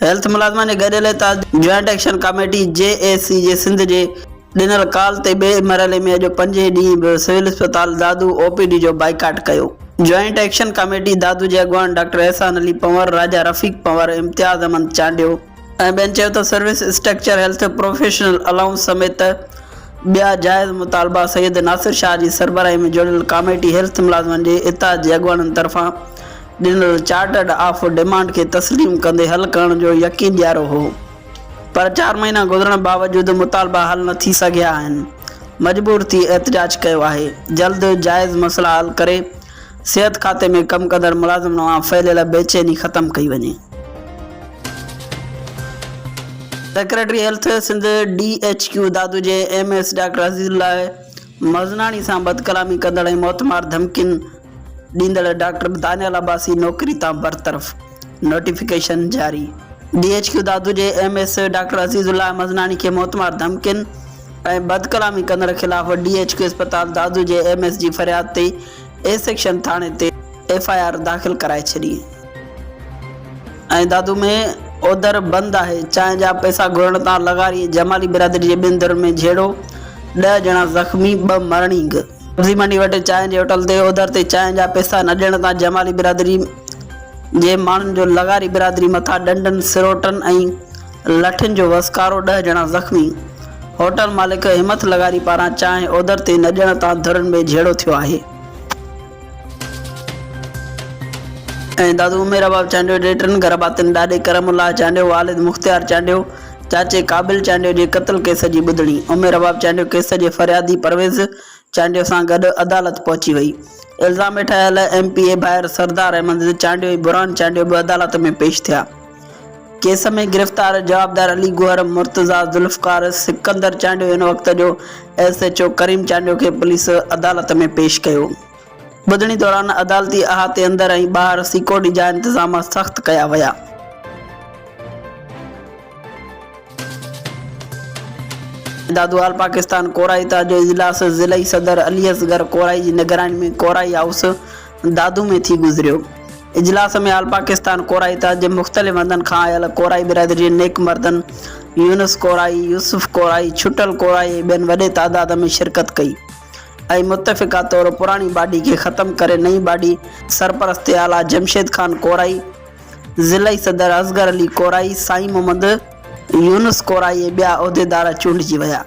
Health ملازمن جي گڏيل اتحاد جوائنٽ ايڪشن ڪاميٽي، جي اي سي، جي سنڌ جي ڏنل ڪال تي ٻئي مرحلي ۾ اڄ پنجين ڏينهن به سول اسپتال دادو او پي ڊي جو بائيڪاٽ ڪيو. جوائنٽ ايڪشن ڪاميٽي دادو جي اڳواڻ ڊاڪٽر احسان علي پنهور، راجا رفيق پنهور، امتياز احمد چانڊيو، ۽ ٻين چيو ته service structure, health professional allowance سميت ٻيا جائز مطالبا سيد ناصر شاهه جي سربراهي ۾ جوڙيل ڪاميٽي هيلٿ ملازمن جي اتحاد جي اڳواڻن طرفان ڏنل چارٽرڊ آف ڊيمانڊ کي تسليم ڪندي حل ڪرڻ جو يقين ڏياريو هو پر چار مهينا گذرڻ باوجود مطالبا حل نه ٿي سگهيا آهن مجبور ٿي احتجاج ڪيو آهي جلد جائز مسئلا حل ڪري صحت کاتي ۾ ڪم ڪندڙ ملازمن مان ڦهليل بيچيني ختم ڪئي وڃي. Secretary health Sindh D H Q Dadu جي M S doctor Azizullah Maznani سان بدڪلامي ڪندڙ ۽ موتمار ڌمڪين ڏيندڙ ڊاڪٽر دانيال عباسي نوڪري تان برطرف، نوٽيفڪيشن جاري. ڊي ايڇ ڪيو دادو جي M S doctor Azizullah Maznani کي موتمار ڌمڪين ۽ بدڪلامي ڪندڙ خلاف ڊي ايڇ ڪيو اسپتال دادو جي ايم ايس جي فرياد تي اي سيڪشن ٿاڻي تي ايف I R داخل ڪرائي ڇڏي. ۽ دادو ۾ اوڌر بند آهي، چانهه جا پئسا گهرڻ تان لغاري ۽ جمالي برادري جي ٻن ڌرين ۾ جهيڙو، ڏهه ڄڻا زخمي، ٻه مرڻينگ. سبزي منڊي وٽ چانهه جي هوٽل تي اوڌر تي چانهه جا پئسا نه ڏيڻ تان جمالي برادري جي ماڻهن جو لغاري برادري مٿان ڏنڊن، سروٽن ۽ لٺين جو وسڪارو، ڏهه ڄڻا زخمي، هوٽل مالڪ همٿ لغاري پاران چانهه اوڌر تي نه ڏيڻ تان ڌرين ۾ جهيڙو ٿيو آهي. ۽ دادو عمير ارباب چانڊيو جي ٽن گهر ڀاتين ڏاڏي ڪرم الله چانڊيو، والد مختيار چانڊيو، چاچي قابل چانڊيو جي قتل ڪيس جي ٻڌڻي، عمير ارباب چانڊيو ڪيس جي فريادي پرويز چانڊيو سان گڏ عدالت پهچي وئي. الزام هيٺ آيل ايم پي اي ڀائر سردار احمد چانڊيو ۽ برهان چانڊيو به عدالت ۾ پيش ٿيا. ڪيس ۾ گرفتار جوابدار علي گوهر، مرتضيٰ ذوالفقار، سڪندر چانڊيو ان وقت جو S H O Karim Chandio کي پوليس عدالت ۾ پيش ڪيو. ٻڌڻي دوران عدالتي احاطي اندر ۽ ٻاهر سيڪيورٽي جا انتظام سخت ڪيا ويا. دادو آل پاڪستان ڪورائي اتحاد جو اجلاس ضلعي صدر علي اصغر ڪورائي جي نگراني ۾ ڪورائي هائوس دادو ۾ ٿي گذريو. اجلاس ۾ آل پاڪستان ڪورائي اتحاد جي مختلف هنڌن کان آيل ڪورائي برادري جي نيڪ مردن يونس ڪورائي، يوسف ڪورائي، ڇٽل ڪورائي ۽ ٻين وڏي تعداد ۾ شرڪت ڪئي ۽ متفقه طور پراڻي باڊي کي ختم ڪري نئين باڊي سرپرست اعليٰ جمشيد خان ڪورائي، ضلعي صدر اصغر علي ڪورائي، سائين محمد يونس ڪورائي ۽ ٻيا عهديدار چونڊجي ويا.